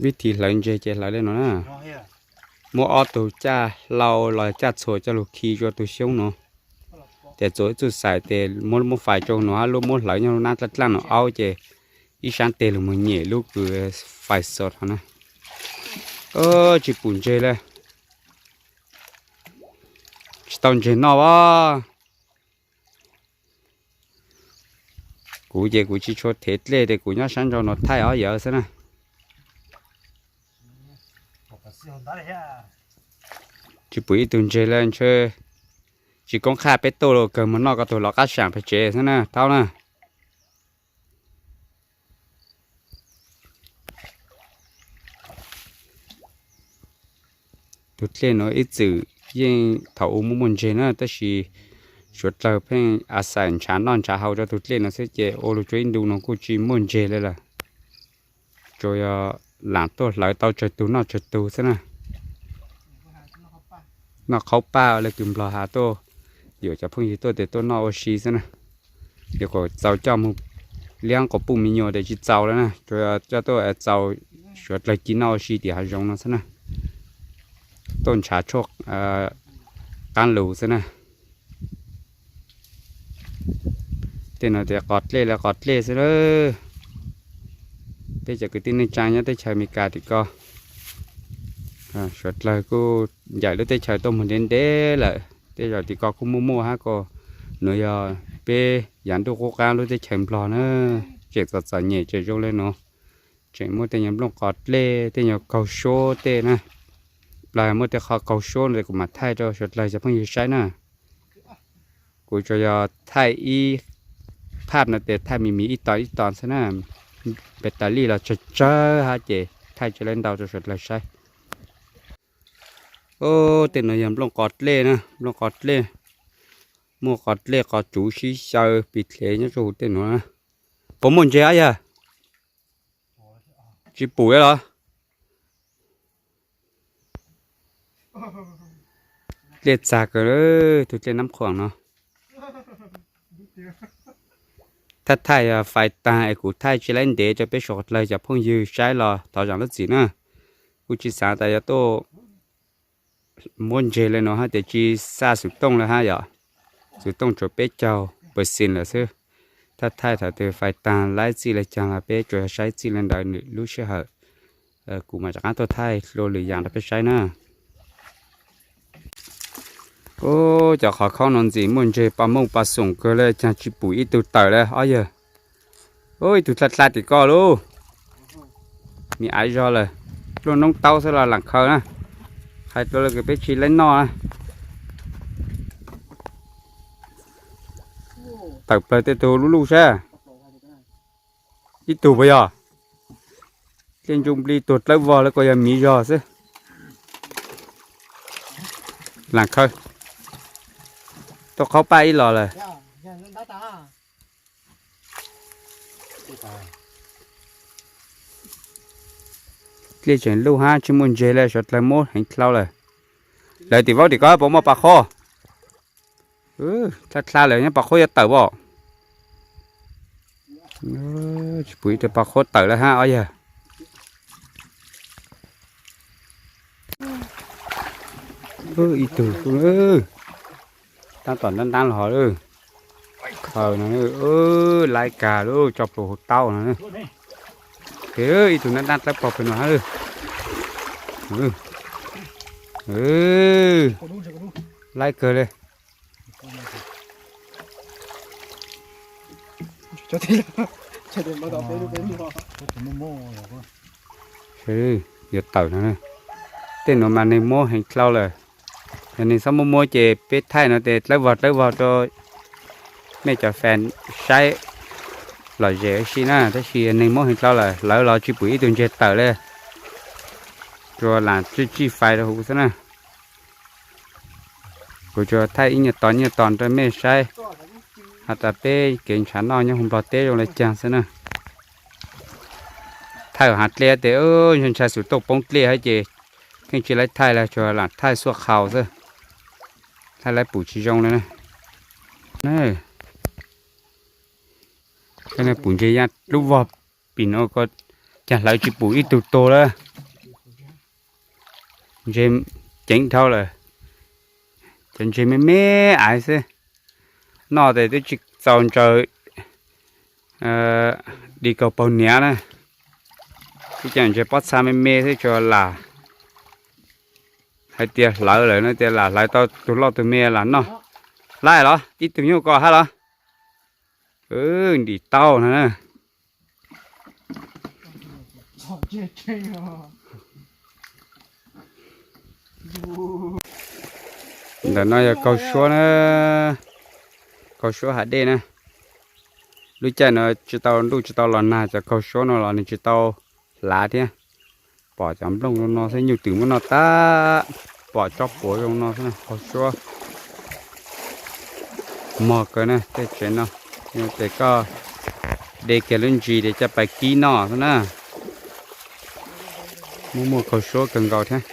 Vib thim hlawv ntses ces hlawv li no na. Muab ob tug caj hlau los caj txhuas coj lug khi rua tug xyoob no. Ces txuas ib txuj xais tes muab lub muab fais rau no hab lub muab hlawv nyob lub nab dlaaj dlaaj no aub ces ib sab teg lug moog nyem lub kws fais xos no na. Tsis pum ntses le. Tsis tau ntses noj as. Kuv ces kuv tsis tshua thev dlej tes kuv nyob sab nraud no thaij ob yawm xwb na. Tsis pum ib tug ntses le ntshe tsis koob qhaj peb tuaj los kawg moog noj ko tug lov qab saam peg tsev xwb na thaub na. Tug dlej nuav ib txwm yeej thaum u muaj muaj ntses na tab sis suav dlawg pheej a xais ntshav noj ntshav haus rua tug dlej nuav xwb ces ua lug tsua ib ntu nuav kuj tsis muaj ntses le lawm. Tsuas yog laam tuaj hlawv tau tsawg tug noj tsawg tug xwb na. Noj qhaub paj le kws nplog has tuaj, yuam cov phooj ywg tuaj tes tuaj noj ua si xwb na. Yuav kom txaus coj moog liab quas puj me nyuam tes tsis txaus le na, tsuas coj tuaj txaus suav dlawg ci noj ua si tim hav zoov no xwb na. Tuaj ntshav tshuaj qaab lug xwb na. Tej no tes qos dlej le qos dlej xwb na. Peb cov kwv tij neej tsaa nyob teb chaws Amelikas tim ko, suav dlawg kuj ncaim lub teb chaws tuaj moog ntev ntev lawm. Tej zaum tim ko kuj muaj muaj hab ko. Nuav yog peb yav ntuj qub qaab lub teb chaws Nplog na, tseem txom txom nyem tseem zoo le nuav. Tseem muaj tej nyuag nplooj qos dlej, tej nyuag kaug suab tej na. Plaws muaj tej qhov kaug suab no kuv mam thaij rau suav dlawg cov phooj ywg saib na. Kuv tsuas yog thaij ib phaj no tes thaij me me ib tog ib tog xwb na. Pes tas lij los tsawg tsawg hab ces thaij tsi laib ntau rau suav dlawg saib. Tej nuav yog nplooj qos dlej na, nplooj qos dlej. Muaj qos dlej qos tsuv sib xyaw pis dlev nyob rau huv tej nuav. Puas muaj ntses ab yawg? Tsis pum los? Dlej txag kawg, tug dlej Nab Qhuam no. Thaij thaij fais taag es kuv thaij tsi laib ntev rau peb suav dlawg cov phooj ywg saib los thov zaam lub txim na. Kuj tsis xaav tas yuav tuaj muab ntses le nuav hab tes tsis xa xuv tooj le hab yom. Xuv tooj tsuas peb caug percent lawm xwb. Thaij thaij thaum twg fais taag laib txij le caag los peb tsuas yog saib txij le ntawd lub sij hawm. Kuv mam rov qaab tuaj thaij dlua lwm yaam rau peb saib na. Cov qhov khaub no ntxim muaj ntses pa mooj pa xoom kawg le caag tsis pum ib tug tawm le ob yawg. Ib tug dlha dlha tim ko lauj. Me aiv zog lawm. Luaj noob taub xwb los lam khaws na. Hais dlua le kws peb tsis laib noj na. Tawm plawg tej tug lub luj sab. Ib tug puas yog? Dlej ntsuj nplig tuag dlawb vog le kuj yog miv zog xwb. Lam khaws. Tuaj qhaub paj ib los lawm. Dlej tseem luj hab tsis muaj ntses le suav dlawg muab heev dlhau lawm. Lawv tim vaub tim ko puas muaj pas qhob? Dlha dlha lawm nyob pas qhob yuav tawm pom. Tsis pum ib tug pas qhob tawm le hab ob yawg. Ib tug, taab tom ntaab ntaab los hov lawm. Khaws no, laib kag lub tso plhuav huv taub no. Ib tug ntaab ntaab dlawb paug pem no hab. Laib kawg le. Yuav tawm no, tej nuav mas neeg muab heev dlhau lawm. Yog neeg txhob muab muab ces peb thaij no ces dlawb vog dlawb vog rau mej cov fans saib lom zem ua si na, tab sis neeg muab heev dlhau lawm, lawv los tsis pum ib tug ntses tawm le, tsuas lam tsij tsij fais rau huv xwb na. Kuv tsuas thaij ib nyuag tog nyuag tog rau mej saib, has tas peb kev nrhav noj nyob huv Nplog teb zoo le caag xwb na. Thaij hav dlej tes ntshai xuv tooj poob dlej hab ces pheej tsis laib thaij le, tsuas lam thaij xuaj qhaus xwb. Thaij laib pum tsis zoo le na. Pum ntses ya lub vog pim no ko, caag hlawv tsis pum ib tug tuag lawm. Ntses ceev dhau lawm, cov ntses me me aiv xwb. Noj tes twb tsis txaus ntsaws di kaug paug hniav na. Twb cov ntses pob txha me me xwb tsuas lam hais tias hlawv lawm no tias lam hlawv tau tus loj tus me lam noj. Laij los ib tug nyuj ko hab los. Ntim tau no na. Ntawm no yog kaug suab na, kaug suab hav dej na. Lub caij no tsis tau ntuj tsis tau los nag cov kaug suab no los nws tsis tau hlav thiab. Pom cov nplooj zoo no xwb nyuj twm muab noj tag, pom tsob puav zoo no xwb na, kaug suab mog kawg na tej tsev no. Ces koj de kiag lub ntsis ces coj pais kib noj xwb na. Muaj muaj kaug suab kawg nkaus thiab.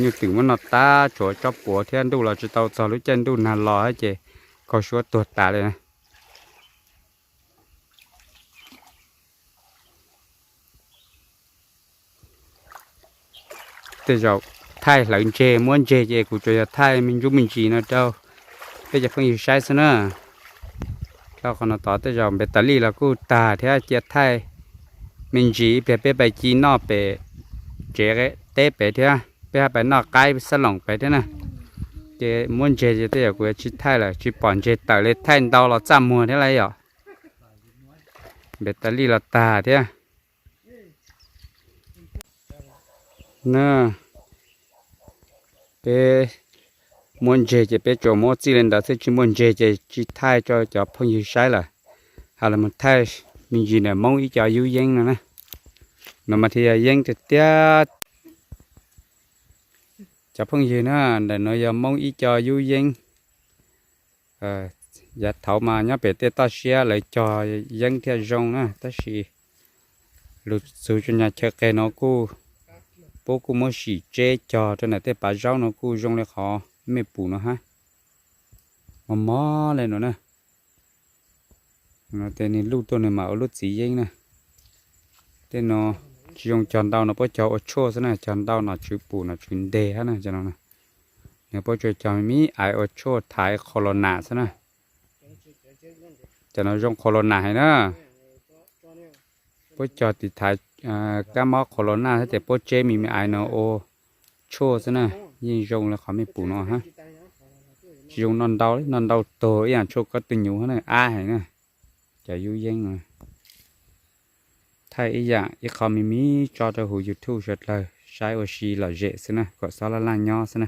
Nyuj twm muab noj tag, tshuav tsob puav thiab, ntuj los tsis tau txog lub caij ntuj nag los ces kaug suab tuag tas li na. Tej zaum thaij hlawv ntseg muab ntseg ces kuv tsuas yog thaij me ntsuj me ntsis no rau peb cov phooj ywg saib xwb na. Dhau qhov no tod tej zaum npe tas lij los kuj tag thiab, cia thaij me ntsis ib pliag peb pais ci noj pem tsev teb pem thiab, peb hab pais noj qaib xab loom pem thiab na. Ces muab ntseg ces tej zaum kuv yuav tsis thaij lawm, tsis pom ntseg tawm li, thaij ntau los txaj muag thiab lauj yom. Npe tas lij los tag thiab. Na, peb muab ntseg ces peb tsuas muab txij li ntawd xwb, tsis muaj ntseg ces tsis thaij rau cov phooj ywg saib lawm. Hab los mus thaij me ntsis ntawm Hmoob ib co yub yeeb no na. No mas thiaj yog yeeb tiag tiag. Cov phooj ywg na, ntawm no yog Hmoob ib co yub yeeb. Yav thaud mas nyob pem tej toj siab lawv cog yeeb thiaj zoo na, tab sis lug txug rua nyag chaw qeg no kuj, puab kuj muab sim tseb cog rua ntawm tej pav zaub no kuj zoo li qhov mej pum no hab. Mos mos le nuav na. Tes nwg luj tuaj nwg mam ua lub txiv yeeb na. Tej no tsis zoo cog ntau no, puab cog ua tshuaj xwb na, cog ntau nom tswv pum nom tswv nteg hab na. Cov no nwg puab tsuas cog me me aiv ua tshuaj thaiv qhov los nam xwb na. Cov no zoo qhov los nam heev na. Puab cog tiv thaiv kab mob qhov los nam hab tes puab tseb me me aiv no ua tshuaj xwb na, yeej zoo li qhov mej pum no hab. Tsis zoo noj ntau, noj ntau tuag ib yaam tshuaj koj tug nyuv hab na, ab heev na. Cov yub yeeb no thaij ib yaam ib qho me me tso rau huv YouTube suav dlawg saib ua si lom zem xwb na, kom xob laj laj nyob xwb na.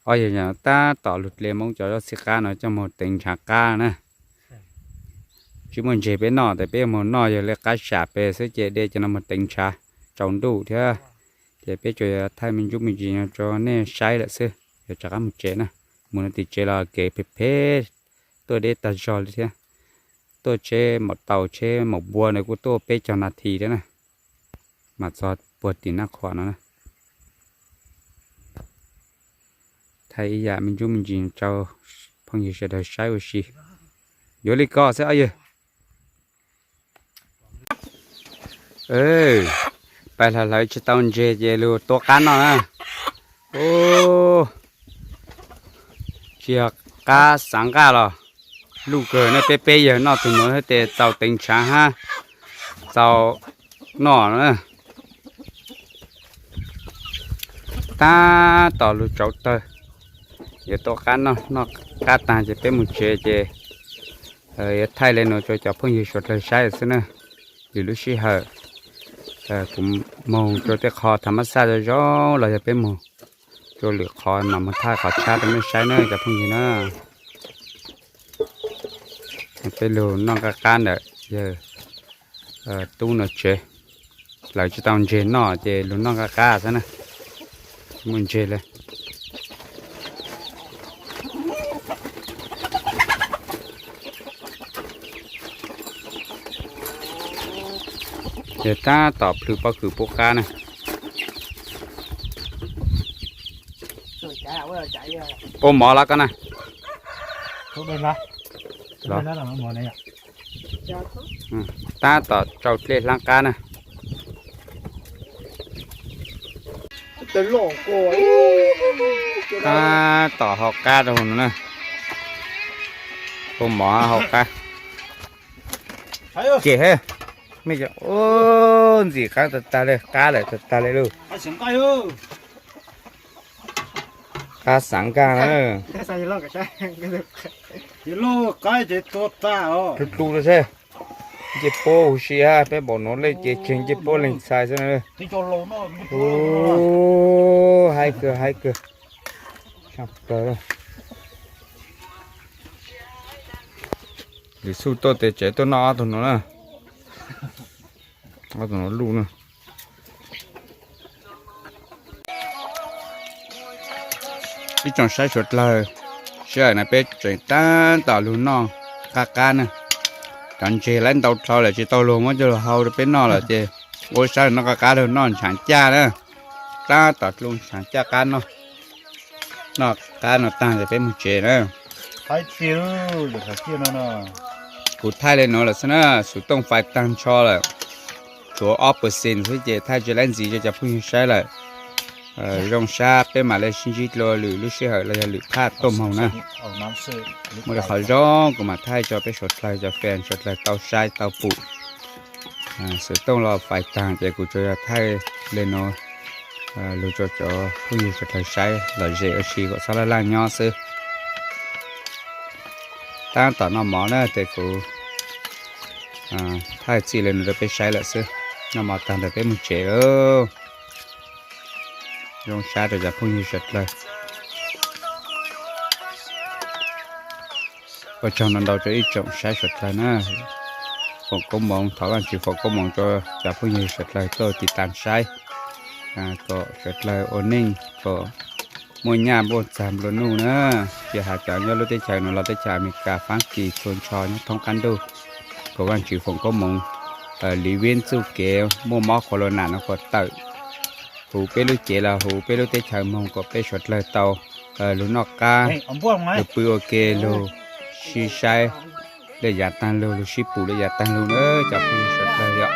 Ob yawg tab tom lug dle Moob cov zaub txhib qab no coj moog teev ntshav qab na. Tsis muaj ntseg peb noj tes peb moog noj yog le qab sam pem xwb ces de cov no moog teev ntshav tsaus ntuj thiab. Ces peb tsuas yog thaij me ntsuj me ntsis no rau nej saib lawm xwb, yuav rov qab moog tsev na. Moog no tim tsev los kev phem phem, tuaj deb tag zog li thiab. Tuaj tsheb maum taus tsheb maum npua ntawd kuj tuaj peb caug nas this thiab na, mas txog puag tim Naj Qhuam no na. Thaij ib yam me ntsuj me ntsis rau phooj ywg sawv daws saib ua si. Yuav li ko xwb ob yawg. Pais hlawv hlawv tsis tau ntseg ces lug tua qab noj na. Tsis yog qab xav nqaj los luj kawg ne, peb peb yawg noj tug nuav tes txaus teev ntshav hab txaus noj na. Tab tom lug tsauv tawg, yuav tua qab noj, noj qab taag ces peb moog tsev ces yuav thaij le nuav rau cov phooj ywg suav dlawg saib xwb na. Lwm lub sij hawm kuv moog rua tej qho thav mab xaj zoo zoo los yog peb moog rua lwm qhov mam moog thaij qhov tshab rau nej saib na cov phooj ywg na. Peb lug noj qab qab ntawm yawg tub no tsev, lawv tsis tau ntseg noj ces lug noj qab qab xwb na, tsis muaj ntseg le. Ces tab tom plhws pob kws pub qab na. Ua mov los koj na. Tab tom tsau dlej hlaab qab na. Tab tom hau qab rau no na. Pua mov hau qab. Ces, me, ntxim qab tag tag li, qab lawm tag tag li lauj. Qab xav nkaj na. Tus tus xwb. Ncej puab huv si, peb npaum no lej ces tseem ncej puab leeg txhais xwb na. Haib kawg, haib kawg. Lwm xub tuaj tes tsev tuaj noj ob tug no na. Ob tug no luj na. Ib tsoom saib suav dlawg, sij hawm no peb tseem tab tom lug noj qab qab na. Cov ntseg lawv ntau dhau lawm tsis tau luag muab coj lug hau rau peb noj lawm ces ua sab noj qab qab lug noj ntshaav caj na. Tab tom dlub ntshaav caj qab noj. Noj qab no taag ces peb moog tsev na. Kuv thaij le nuav lawm xwb na, xov tooj fais taag nrho lawm, tshuav ob percent xwb ces thaij tsi laib ntxiv rau cov phooj ywg saib lawm. Zoo sab peb mam le sib ntsib dlua lwm lub sij hawm los yog lwm phaj tuaj moog na. Muaj le qhov zoo kuv mam thaij rau peb suav dlawg cov fan suav dlawg tau saib tau pum. Xov tooj los fais taag ces kuv tsuas yog thaij le nuav lug rau cov phooj ywg suav dlawg saib lom zem ua si kom xob laj laj nyob xwb. Tab tom noj mov na ces kuv thaij txij le nuav rau peb saib lawm xwb. Noj mov taag ntawd peb moog tsev lawm. Zoo sab rau cov phooj ywg suav dlawg. Ua tsaug ntau ntau rau ib tsoom saib suav dlawg na. Foom koob moov, thov Vaajtswv foom koob moov rau cov phooj ywg suav dlawg tuaj tiv tas saib, kom suav dlawg ua neej kom muaj nyaj muaj txag nplua nuj na. Tsis has cov nyob lub teb chaws nuav los teb chaws Amelikas, Faab Kis txhua nrho nyob thoob qab ntuj, kom Vaajtswv foom koob moov, liv vib txuj kev muaj mob corona no kom tawm huv peb lub cev los huv peb lub teb chaws moog kom peb suav dlawg tau lug noj qab, lug pw ua ke, lug sib saib le yav taag lug, lug sib pum le yav taag lug na cov phooj ywg suav dlawg yom.